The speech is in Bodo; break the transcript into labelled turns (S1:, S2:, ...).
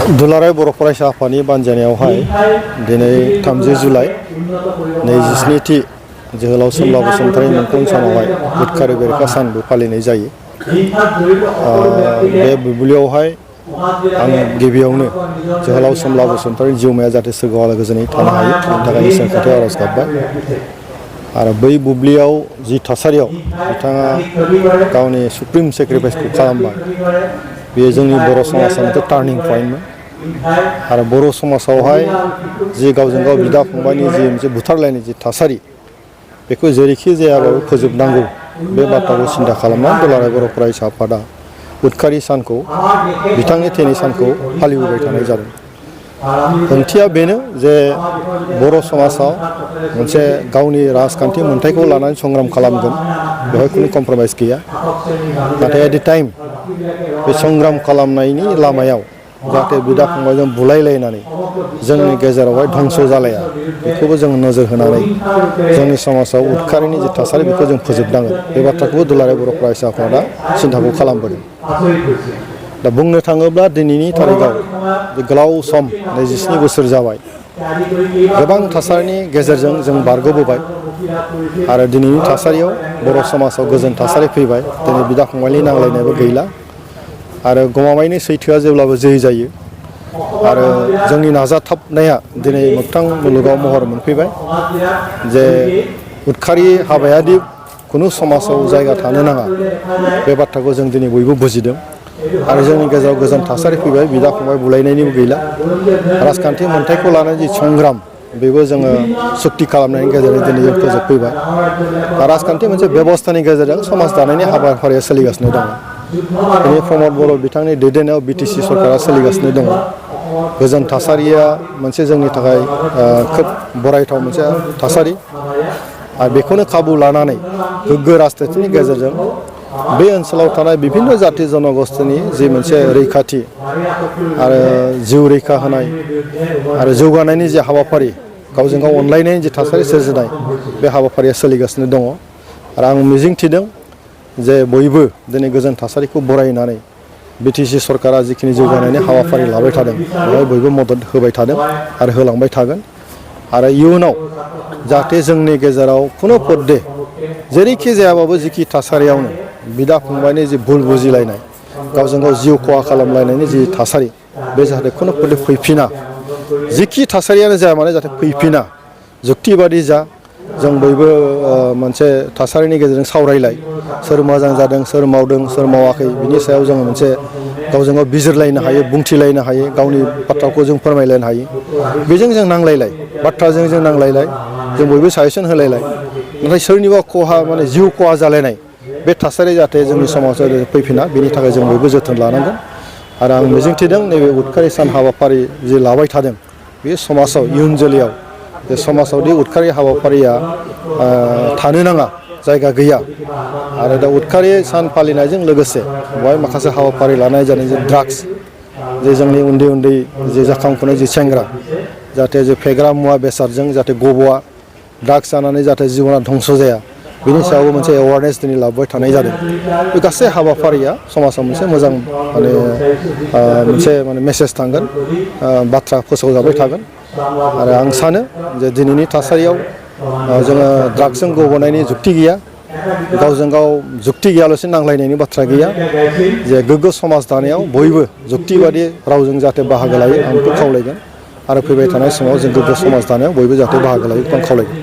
S1: दुलाराय बर' फरायसा आफादनि बानजायनायावहाय दिनै 30 जुलाइ 27थि जोहोलाव सोमब्ला बसुमतारी मुंख्लं सानावहाय उदखारि बेरेखा सानबो फालिनाय जायो। बे बुब्लियावहाय आं गिबियावनो जोहोलाव सोमब्ला बसुमतारीनि जिउमाया जाहाथे सोरगोआव आलो गोजोनै थानो हायो बेनि थाखाय इसोरनि खाथियाव आरज गाबबाय। आरो बै बुब्लियाव जि थासारियाव बिथाङा गावनि सुप्रिम सेक्रिफाइसखौ खालामबाय बेयो जोंनि बर' समाजाव मोनसे टार्निं पइन्टमोन। आरो बर' समाजावहाय जि गावजों गाव बिदा फंबायनि जि मोनसे बुथारलायनाय जि थासारि बेखौ जेरैखि जायाबाबो फोजोबनांगौ बे बाथ्राखौ सिन्था खालामनानै दुलाराय बर' फरायसा आफादा उदखारि सानखौ बिथांनि थैनाय सानखौ फालिबोबाय थानाय जादों। ओंथिया बेनो जे बर' समाजाव मोनसे गावनि राजखान्थि मोन्थायखौ लानानै संग्राम खालामगोन बेवहाय खुनु कमप्रमाइज गैया। नाथाय एट द टाइम बे संग्राम खालामनायनि लामायाव जाहाथे बिदा फंबायजों बुलायलायनानै जोंनि गेजेरावहाय धंस जालाया बेखौबो जों नोजोर होनानै जोंनि समाजाव उदखारिनि जि थासारि बेखौ जों फोजोबनांगोन बे बाथ्राखौबो दुलाराय बर' फरायसा आफादा सिन्थाखौ खालामबोदों। दा बुंनो थाङोब्ला दिनैनि थारिखआव गोलाव सम 27 बोसोर जाबाय गोबां थासारिनि गेजेरजों जों बारग'बोबाय आरो दिनैनि थासारियाव बर' समाजाव गोजोन थासारि फैबाय। दिनै बिदा फंबायनि नांलायनायबो गैला आरो गमामायैनो सैथोआ जेब्लाबो जै जायो आरो जोंनि नाजाथाबनाया दिनै मोगथां मुलुगाव महर मोनफैबाय जे उदखारि हाबायादि खुनु समाजाव जायगा थानो नाङा बे बाथ्राखौ जों दिनै बयबो बुजिदों आरो जोंनि गेजेराव गोजोन थासारि फैबाय। बिदा फंबाय बुलायनायनिबो गैला। राजखान्थि मोन्थायखौ लानानै जि संग्राम बेबो जोङो सुक्ति खालामनायनि गेजेरजों दिनै जों फोजोबफैबाय। राजखान्थि मोनसे बेबस्थानि गेजेरजों समाज दानायनि हाबाफारिया सोलिगासिनो दङ। दिनै प्रमद बर' बिथांनि दैदेननायाव BTC सरकारा सोलिगासिनो दङ। गोजोन थासारिया मोनसे जोंनि थाखाय खोब बरायथाव मोनसे थासारि आरो बेखौनो खाबु लानानै गोग्गो राजखान्थिनि गेजेरजों बे ओनसोलाव थानाय बिभिन्न जाथि जनगोष्ठीनि जि मोनसे रैखाथि आरो जिउ रैखा होनाय आरो जौगानायनि जि हाबाफारि गावजों गाव अनलायनायनि जि थासारि सोरजिनाय बे हाबाफारिया सोलिगासिनो दङ। आरो आं मिजिंथिदों जे बयबो दिनै गोजोन थासारिखौ बरायनानै BTC सरकारा जिखिनि जौगानायनि हाबाफारि लाबाय थादों बेवहाय बयबो मदद होबाय थादों आरो होलांबाय थागोन। आरो इयुनाव जाहाथे जोंनि गेजेराव खुनु पदे जेरैखि जायाबाबो जिखि थासारियावनो बिदा फंबायनि जि भुल बुजिलायनाय गावजों गाव जिउ खहा खालामलायनायनि जि थासारि बे जाहाथे खुनु पदे फैफिना। जिखि थासारियानो जाया मानो जाहाथे फैफिना। जुक्तिबादि जा जों बयबो मोनसे थासारिनि गेजेरजों सावरायलाय सोर मोजां जादों सोर मावदों सोर मावाखै बिनि सायाव जोङो मोनसे गावजों गाव बिजिरलायनो हायो बुंथिलायनो हायो गावनि बाथ्राखौ जों फोरमायलायनो हायो। बेजों जों नांलायलाय बाथ्राजों जों नांलायलाय जों बयबो साजेसन होलायलाय। नाथाय सोरनिबा खहा माने जिउ खहा जालायनाय बे थासारि जाहाथे जोंनि समाजाव फैफिना बेनि थाखाय जों बयबो जोथोन लानांगोन। आरो आं मिजिंथिदों नैबे उदखारि सान हाबाफारि जि लाबाय थादों बे समाजाव इयुन जोलैयाव बे समाजावदि उदखारि हाबाफारिया थानो नाङा जायगा गैया। आरो दा उदखारि सान फालिनायजों लोगोसे बेवहाय माखासे हाबाफारि लानाय जादों जे ड्राग्स जे जोंनि उन्दै उन्दै जे जाखांफुनाय जि सेंग्रा जाहाथे जे फेग्रा मुवा बेसादजों जाहाथे गब'आ ड्राग्स जानानै जाहाथे जिबना धंस जाया बेनि सायावबो मोनसे एवारनेस दिनै लाबोबाय थानाय जादों। बे गासै हाबाफारिया समाजाव मोनसे मोजां मोनसे मेसेज थांगोन बाथ्रा फोसावजाबाय थागोन। आरो आं सानो जे दिनैनि थासारियाव जोङो ड्राग्सजों गब'नायनि जुक्ति गैया। गावजों गाव जुक्ति गैयालासे नांलायनायनि बाथ्रा गैया। जे गोग्गो समाज दानायाव बयबो जुक्तिबादि रावजों जाहाथे बाहागो लायो आं बेखौ खावलायगोन। आरो फैबाय थानाय समाव जों गोग्गो समाज दानायाव बयबो जाहाथे बाहागो लायो बेखौ आं खावलायगोन।